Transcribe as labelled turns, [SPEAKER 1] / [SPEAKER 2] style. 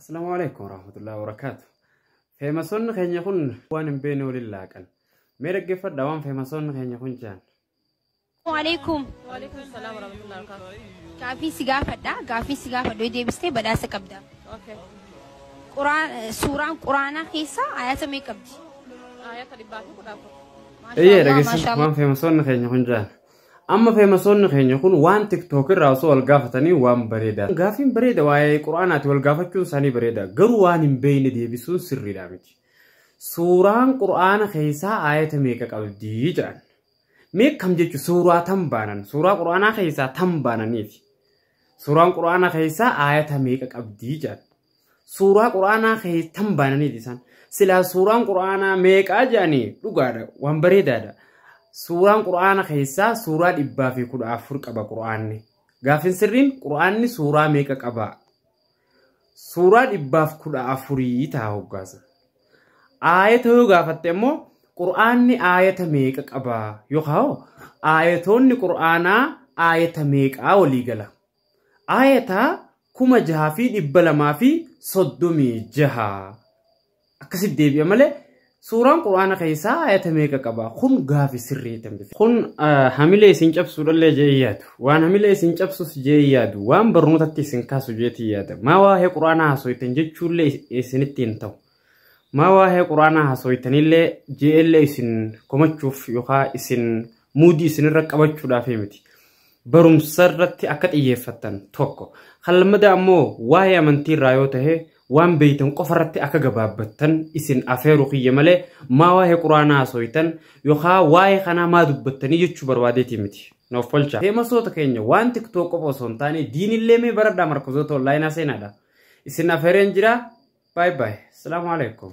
[SPEAKER 1] Assalaamu alaikum warahmatullahi wabarakaatu. Feemasoonni keenya kun waan hin beekne waliin laaqan. Mee dhaggeeffadhaa waan feemasoonni keenya kun jedhan.
[SPEAKER 2] Waalaikum.
[SPEAKER 3] Waalaikum salaam warahmatullahi wabarakatuh.
[SPEAKER 2] Gaaffii si gaafadha. Gaaffii si gaafadhu yoo deebistee badhaasa qabda.
[SPEAKER 3] Okay.
[SPEAKER 2] Quraan suuraan quraanaa keessa ayata meeqa qabdi?
[SPEAKER 3] Ayata 114.
[SPEAKER 1] Eeyyee, dhageessan waan feemasoonni keenya kun jedhan. Amma feemasoonni keenya kun waan TikTok irraa osoo wal gaafatanii waan bareeda. Gaaffiin bareeda, waa'ee quraanaati wal gaafachuun isaanii bareeda. Garuu waan hin beekne deebisuun sirriidha miti. Suuraan quraana keessaa ayata meeqa qabdi jedhan. Meeqam jechuun suuraa tam baanan, suuraa quraanaa keessaa tam baananiiti. Suuraan quraanaa keessaa ayata meeqa qabdi jedhan. Suuraa quraanaa keessaa tam baananiiti isaan. Silaa suuraan quraanaa meeqaa jedhanii dhugaadha, waan bareedaadha. Suuraan quraana keessaa suuraa 114 qaba quraanni. Gaaffiin sirriin quraanni suuraa meeqa qaba? Suuraa 114 ta'a hoggaasa. Aayata yoo gaafatte immoo quraanni aayata meeqa qaba? Yookaan aayatoonni quraanaa aayata meeqaa walii gala? Aayata 6236. Akkasitti deebi'a malee suuraan quraana keessaa ayata meeqa qaba? Kun gaafi sirrii ta'e. Kun hamilee isin cabsuudhallee jee yaadu. Waan hamilee isin cabsus jee yaadu. Waan barnootatti isin kaasu jeetii yaada. Maa waa'ee quraanaa haasooytan jechuullee isinitti hin ta'u. Maa waa'ee quraanaa haasooytanillee jeellee isin komachuuf yookaan isin muudii isinirra qabachuudhaaf miti. Barumsa irratti akka xiyyeeffattan tokko. Kan lammadaa ammoo waa'ee amantii irraa yoo ta'e waan beeytan qofa irratti akka gabaabbattan isin afeeru kiyya malee maa waa'ee quraanaa haasooytan yookaan waa'ee kanaa maa dubbattanii jechuu barbaadeeti miti. Noof tolcha. Feemasoota keenya waan TikTok qofa osoo hin taane diinillee mee baradhaa markazoota onlaayinaa seenaadha. Isin afeereen jira. Bye bye. Salaamu alaikum.